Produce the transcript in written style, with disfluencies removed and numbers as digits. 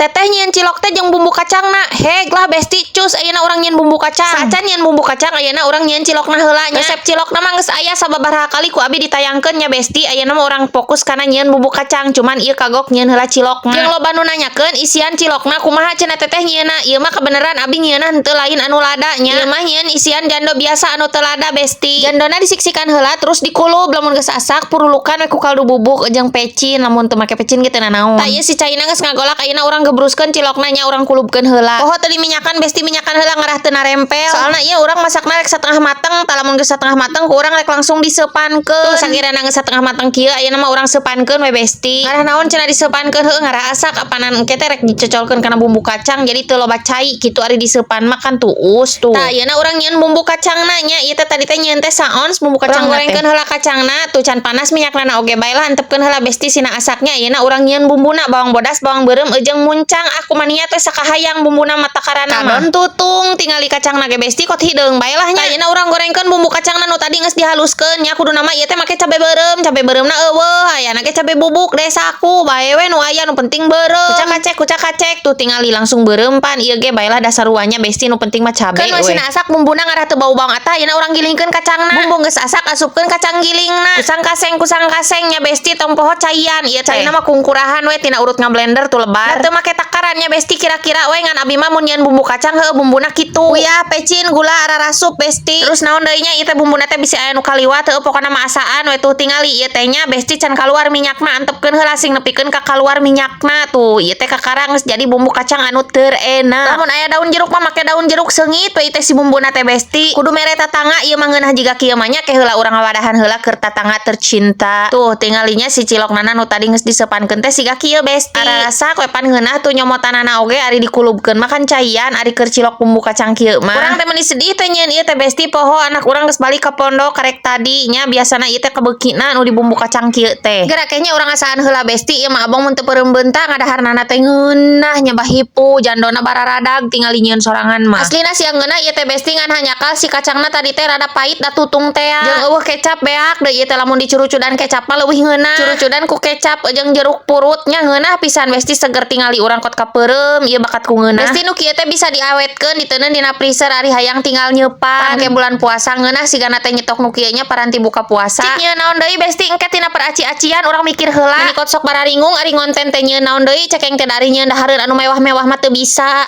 Teteh nyieun cilok teh jeung bumbu kacangna. Heg lah, Besti, cus ayeuna urang nyieun bumbu kacang. Saacan nyieun bumbu kacang, ayeuna urang nyieun cilokna heula nya. Resep cilokna mah geus aya sababaraha kali ku abi ditayangkeun nya, Besti. Ayeuna mah urang fokus kana nyieun bumbu kacang, cuman ieu kagok nyieun heula cilokna. Jeung loba nu nanyakeun isian cilokna kumaha cenah teteh nyieunna. Ieu mah kebeneran abi nyieunna henteu lain anu lada nya. Ieu mah nyieun isian jando biasa anu teu lada, Besti. Jandona disiksikan heula, terus dikulub. Lamun geus asak, purulukan we ku kaldu bubuk jeung pecin. Lamun teu make pecin ge teu nanaon. Tah, ieu si caina geus ngagolak, ayeuna urang gebruskeun cilokna nya, urang kulubkeun heula. Poho teu diminyakan, Besti, minyakan heula ngarah teu narempel. Soalna ieu urang masakna rek satengah mateng, tah lamun geus satengah mateng ku urang rek langsung diseupankeun. Tuh, sakirana geus satengah mateng kieu, ayeuna mah urang seupankeun we, Besti. Ngarah naon cenah diseupankeun? Heueuh, ngarah asak, apanan engke teh rek dicocolkeun kana bumbu kacang, jadi teu loba cai kitu. Ari diseupan mah kan tuus tuh. Tah, ayeuna urang nyieun bumbu kacangna nya. Ieu teh tadi teh nyieun teh saons bumbu kacang. Gorengkeun heula kacangna tuh, can panas minyakna oge bae lah, antepkeun heula, Besti, sina asaknya. Ayeuna urang nyieun bumbuna: bawang bodas, bawang beureum jeung muncang. Aku mania teh sakahayang bumbuna mah takarana mah. Kadon tutung tingali kacangna ge, Besti, kot hideung bae lah nya. Ayeuna urang gorengkeun bumbu kacangna nu tadi geus dihaluskeun nya. Kuduna mah ieu teh make cabe beureum, cabe beureumna euweuh, ayana ge cabe bubuk desaku bae we nu aya, nu penting beureum. Kucak kacek, kucak kacek tuh, tingali langsung beureum pan ieu ge bae lah, dasar ruanya, Besti, nu penting mah cabe. Keun we sina asak bumbuna ngarah teu bau bawang atah. Ayeuna urang gilingkeun kacangna. Bumbu geus asak, asupkeun kacang gilingna. Kusang kaseng, kusang kaseng nya, Besti, tong poho caian. Ieu teh caina mah kungkurahan we tina urut ngablender tuh lebar. Teu make takaran nya, Besti, kira-kira we, ngan abi mah mun nyieun bumbu kacang heueuh bumbuna kitu. Uyah, pecin, gula ararasup, Besti. Terus naon deui nya? Ieu teh bumbuna teh bisi aya nu kaliwat, heueuh, pokona mah asaan we. Tuh, tingali ieu teh nya, Besti, can kaluar minyakna, antepkeun heula sing nepikeun ka kaluar minyakna. Tuh, ieu teh kakara geus jadi bumbu kacang anu terenak. Lamun aya daun jeruk mah make daun jeruk seungit we teh si bumbuna teh, Besti. Kudu mere tatangga ieu mah ngeunah jiga kieu mah nya. Ke heula urang ngawadahan heula keur tatangga tercinta. Tuh, tingalinya si ciloknana nu tadi geus diseupankeun teh siga kieu, Besti. Ararasa we pan ngeunah tuh nyomotanana oge. Ari dikulubkeun mah kan caian, ari keur cilok bumbu kacang kieu mah. Urang teh meuni sedih teh nyieun ieu teh, Besti, poho anak urang geus balik ka pondok karek tadi nya. Biasana ieu teh kebeukina nu di bumbu kacang kieu teh. Geura kayaknya urang ngasaan heula, Besti. Ieu mah abong mun teu peureum beunta ngadaharnana teh ngeunah nya, bahipu jandona bararadag tingali nyieun sorangan mah. Aslina siang ngeunah ieu teh, Besti, ngan hanjakal si kacangna tadi teh rada pahit da tutung teh jeung euweuh kecap beak deui. Ieu teh lamun dicurucudan kecap mah leuwih ngeunah. Curucudan ku kecap jeung jeruk purutnya ngeunah pisan, Besti, seger. Tingali urang kot kapeureum ieu bakat ku ngeunah. Besti, nu kieu teh bisa diawetkeun, diteundeun dina freezer, ari hayang tinggal nyeupan. Ke bulan puasa ngeunah sigana teh nyetok nu kieu nya paranti buka puasa. Cik nyieun naon deui, Besti, engke tina peraci-acian urang mikir heula. Meuni kot sok bararingung ari ngonten teh nyieun naon deui, cekeng teh dari nyieun dahareun anu mewah-mewah mah teu bisa.